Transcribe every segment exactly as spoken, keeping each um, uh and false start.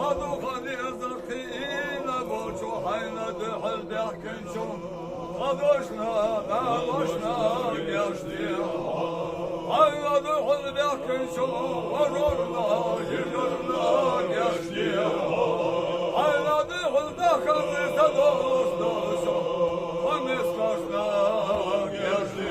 Ха духьал дезар кхийна болчо, хьайна духьал баьхкачо, ха дошна, дӀа дошна гешт де. Хьайна духьал баьхкачо, вожарна, йижарна гешт де. Хьайна духьал дахкача, са долаш долчо, ха мискашна гешт де.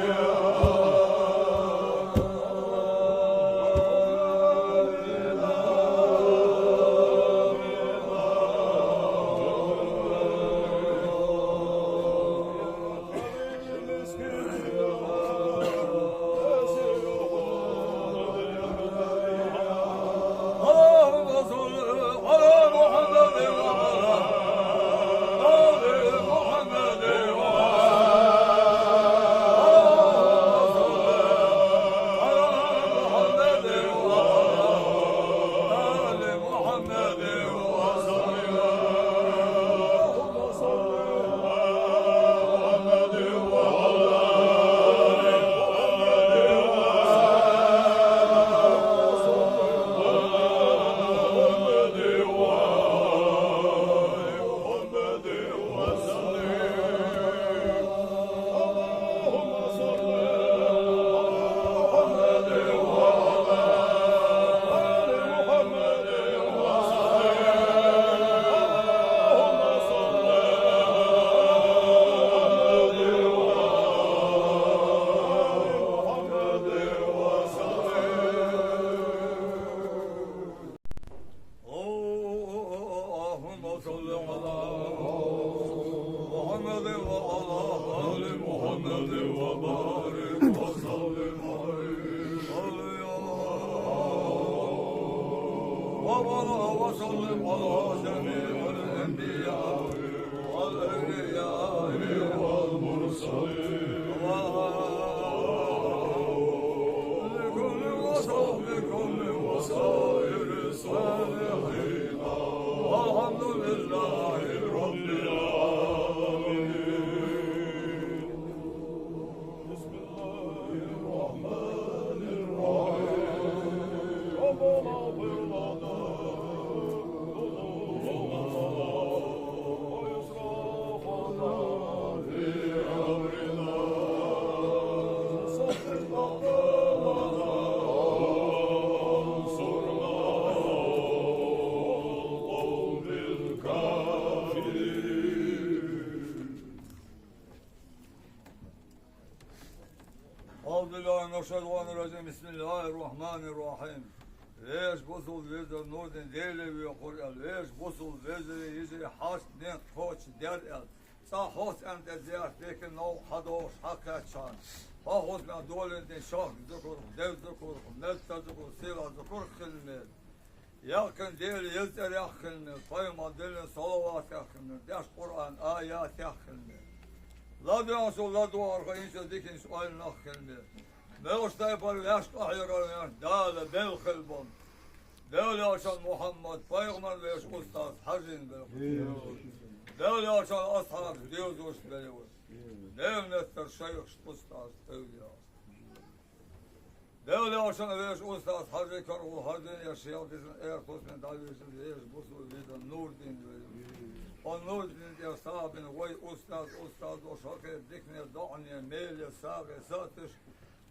اللهم صل على محمد وعلى آل محمد وبارك وسلم عليه. صل يا ربنا وسلم على جميع الأنبياء والأولياء والمرسلين. وآلكم وصحبكم وسائر الصالحين. والحمد لله رب العالمين. بسم الله الرحمن الرحيم. ربنا اغفر لنا ذنوبنا وإسرافنا في أمرنا وثبت أقدامنا وانصرنا على القوم الكافرين. أعوذ بالله من الشيطان الرجيم. بسم الله الرحمن الرحيم. Вешта бусалба везар Нурдин Даьла векхар аьле, вешта бусалба вежарий, йижарий, хьашташ, наькъа кхоачаш дар аьле, цӀа хьоста аьнна тӀа зехьа декан новкъа хьадоагӀаш хьакхаьчача хана, хьо хӀусамехь доландаь шахка зукург, дев зукург, меттар зукург, сийлахь зукург хила мел, яьккхина Даьла еза цӀерах хила мел, пайхамара диллина салаватах хила мел, дешта Къуръан аятех хила мел, ладувгӀаш, ладувгӀархой, инча диканаш ойланах хила мел, мел тайпара вешта къахьегар ваьнна Дала белхал болаш, Даьла Элчан Мухьаммад пайхамар вешта устаз Хьажин белхал, Даьла Элчан асхьабаш девзаш белхал, Даьла меттара шайхаш, устазаш, эвлияаш. Даьла Элчан вешта устаз Хьажий карахьа хьадийна, я шийла дисна, эр тусна дӀавийрзина вешта бусалба везар Нурдин вай. Хьо Нурдин тӀера сагӀа бина вай устаз, устазо шаккхе дикане, доӀане, меле, сагӀе, сатуш,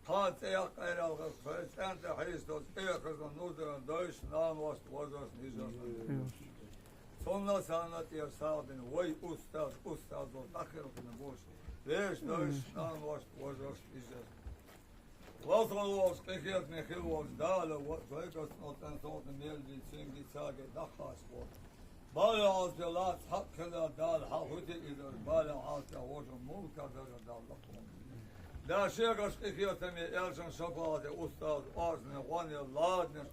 кхана цӀе яккха къайралгӀа, вай цӀен тӀа хьийстаза, эхарза Нурдин дайшта, наношта, вожаршта, йижаршта. Цунна, царна тӀера сагӀа бина вай устаз, устазо дӀахилхина болаш вешта дайшта, наношта, вожаршта, йижаршта. Лазар волаш, къинхетаме хила волаш Дала, ва-, вайгара цӀенна, цӀенна мел бий, цунгий, царгий дӀакхача волаш. Бала Ӏазапе лаца хьакъ хилар Дала, хьал хӀуте изар, бала Ӏазапе вожа мулка дара Дала лакхван. Да шегаш къинхетаме, Элчан шапаӀате, устаза орцане, гӀоне, ладанаш,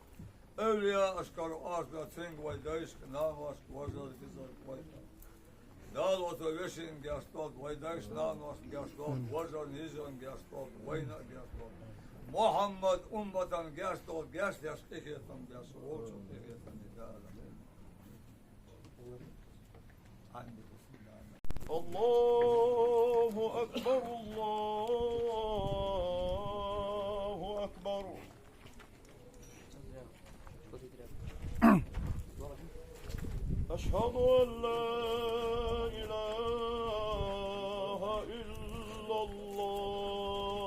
эвлияашкара орцабе цунга, вай дайшка, наношка, вожарга, йижарга, вайна. Дала оцу вешийна гешт долда, вай дайшта, наношта гешт долда, вожарна, йижарна гешт долда, вайна а гешт долда. Мухьаммад умматана гешт долда, гешт деш, къинхетам беш волча къинхетаме Дала. الله أكبر، الله أكبر. أشهد أن لا إله إلا الله.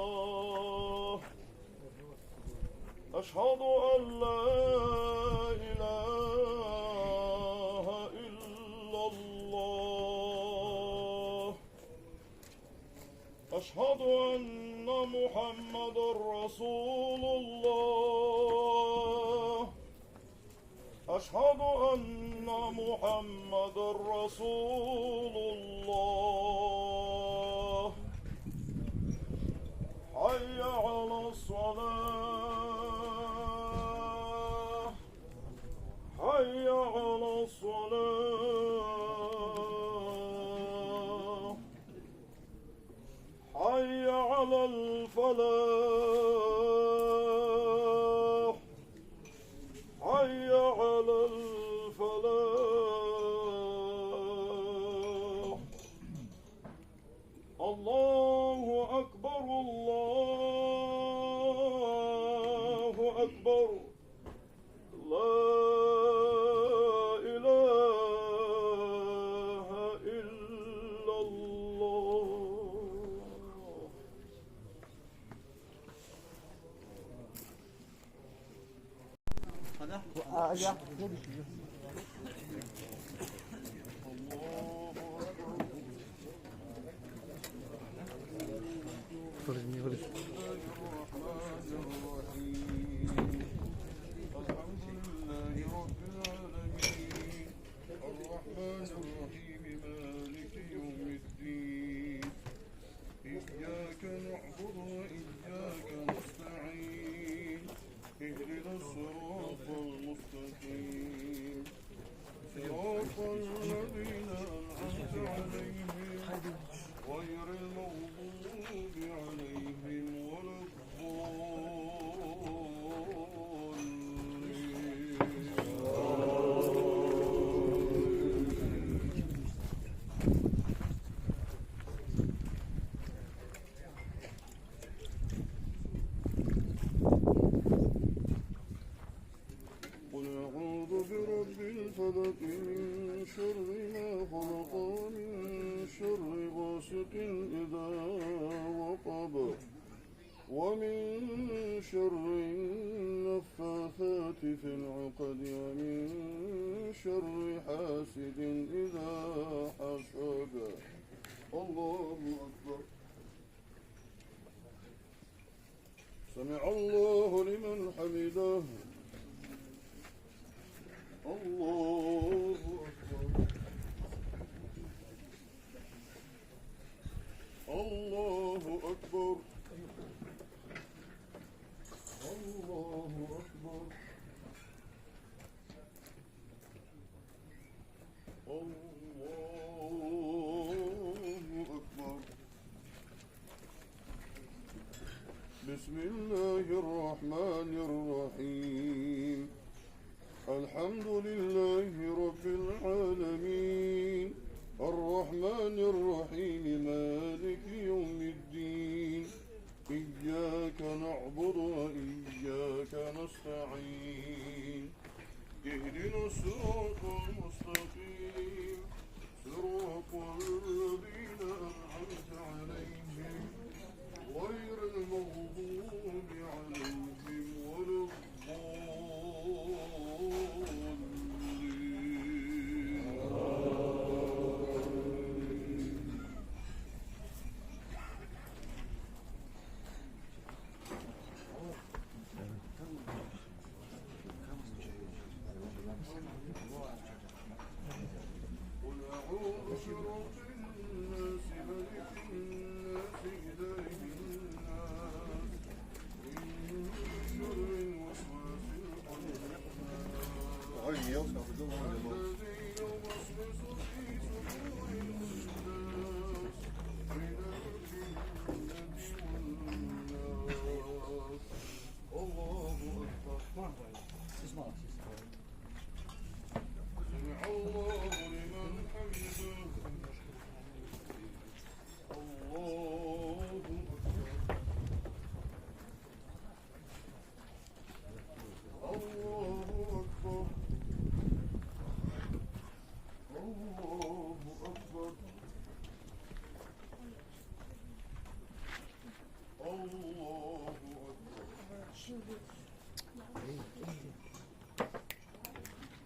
أشهد أن لا إله إلا الله. أشهد أن محمدا رسول الله. أشهد أن محمدا رسول الله. حي على الصلاة. حي على الصلاة. حي على الفلاح. حي على الفلاح. الله أكبر، الله أكبر. لا إله إلا الله. بسم الله الرحمن الرحيم. الحمد لله رب العالمين. الرحمن الرحيم. مالك يوم الدين. إياك نعبد وإياك نستعين. اهدنا الصراط المستقيم. صراط الذين أنعمت عليهم غير المغضوب عليهم ولا الضالين. قل أعوذ برب الفلق، من شر ما خلق، ومن شر غاسق إذا وقب، ومن شر النفاثات في العقد، ومن شر حاسد إذا حسد. الله أكبر. سمع الله لمن حمده. الله أكبر. الله أكبر. الله أكبر. الله أكبر. بسم الله الرحمن الرحيم. الحمد لله رب العالمين. الرحمن الرحيم. مالك يوم الدين. إياك نعبد وإياك نستعين. اهدنا الصراط المستقيم. صراط الذين أنعمت عليهم غير المغضوب عليهم ولا الضالين. قل أعوذ برب الناس، ملك الناس، إله الناس، من شر الوسواس الخناس، الذي يوسوس في صدور الناس، من الجنة والناس. الله أكبر. سمع الله لمن حمده. الله أكبر. الله أكبر.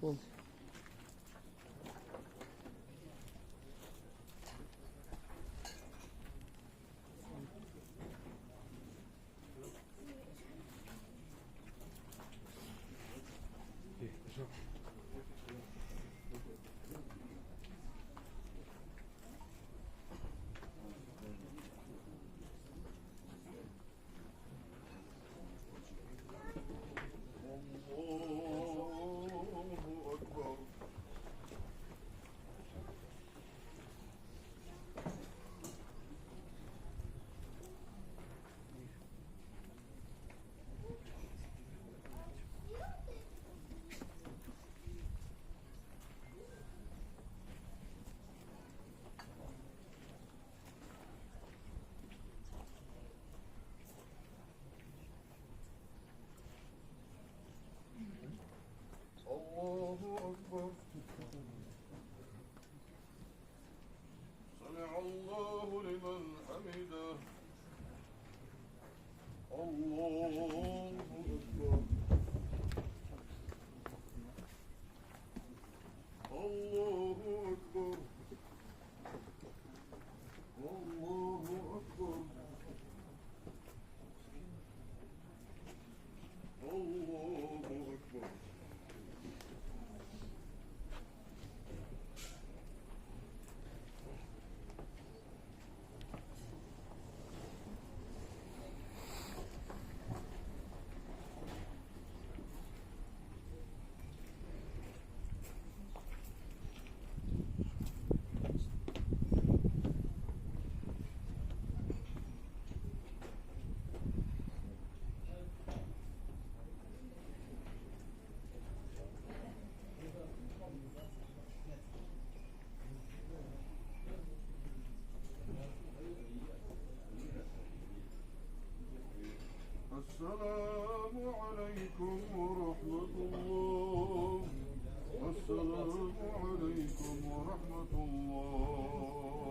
الله أكبر. الله أكبر. سمع الله لمن حمده. الله أكبر. الله أكبر. الله أكبر. الله أكبر. السلام عليكم ورحمة الله. السلام عليكم ورحمة الله.